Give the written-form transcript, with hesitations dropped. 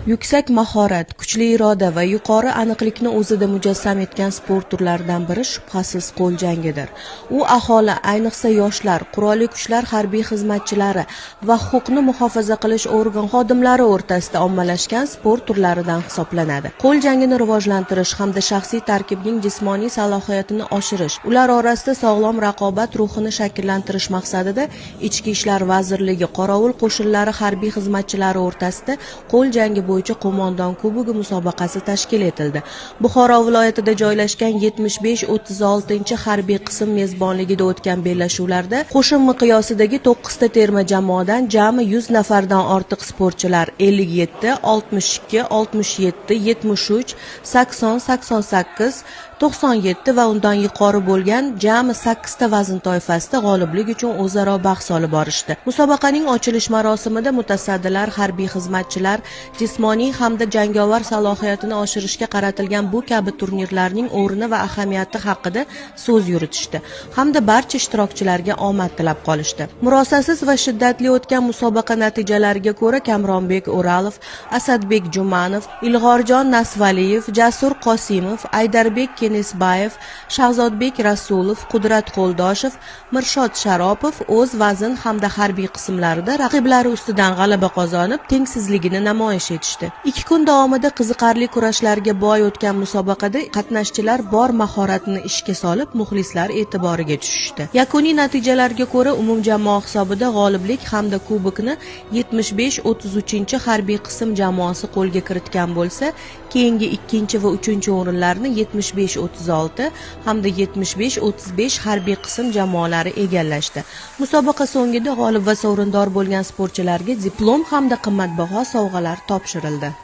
Yuksak mahorat, kuchli iroda va yuqori aniqlikni o'zida mujassam etgan sport turlaridan biri shubhasiz qo'l jangidir. U aholi, ayniqsa yoshlar, qurolli kuchlar harbiy xizmatchilari va huquqni muhofaza qilish organ xodimlari o'rtasida ommalashgan sport turlaridan hisoblanadi. Qo'l jangini rivojlantirish hamda shaxsiy tarkibning jismoniy salohiyatini oshirish, ular orasida sog'lom raqobat ruhini shakllantirish maqsadida Ichki ishlar vazirligi qorovul qo'shinlari harbiy xizmatchilari o'rtasida qo'l jangi bo'yicha Qo'mondon kubogi musobaqasi tashkil etildi. Buxoro viloyatida joylashgan 75-36 harbiy qism mezbonligida o'tgan bellashuvlarda qo'shin miqyosidagi 9 ta terma jamoadan jami 100 nafardan ortiq sportchilar 57, 62, 67, 73, 80, 88, 97 va undan yuqori bo'lgan jami 8 ta vazn toifasida g'oliblik uchun o'zaro bahs olib borishdi. Musobaqaning ochilish marosimida mutasaddilar harbiy xizmatchilar jismoniy hamda jangovar salohiyatini oshirishga qaratilgan bu kabi turnirlarning o'rni va ahamiyati haqida so'z yuritishdi hamda barcha ishtirokchilarga omad tilab qolishdi. Murosasiz va shiddatli o'tgan musobaqa natijalariga ko'ra Kamronbek O'ralov, Asadbek Jumanov, Ilg'orjon Nasvaliyev, Jasur Qosimov, Aydarbek Kenesbayev, Shahzodbek Rasulov, Qudrat Qo'ldoshev, Mirshod Sharopov o'z vazn hamda harbiy qismlarida raqiblari ustidan g'alaba qozonib, tengsizligini namoyish etishdi. 2 kun davomida qiziqarli kurashlarga boy o'tgan musobaqada qatnashchilar bor mahoratini ishga solib, muxlislar e'tiboriga tushishdi. Yakuniy natijalarga ko'ra umumjamoa hisobida g'oliblik hamda kubokni 75-33 harbiy qism jamoasi qo'lga kiritgan bo'lsa, keyingi ikkinchi va uchinchi o'rinlarni 75-36 hamda 75-35 harbiy qism jamoalari egallashdi. Musobaqa so'ngida g'olib va sovrindor bo'lgan sportchilarga diplom hamda qimmatbaho sovg'alar topshirildi.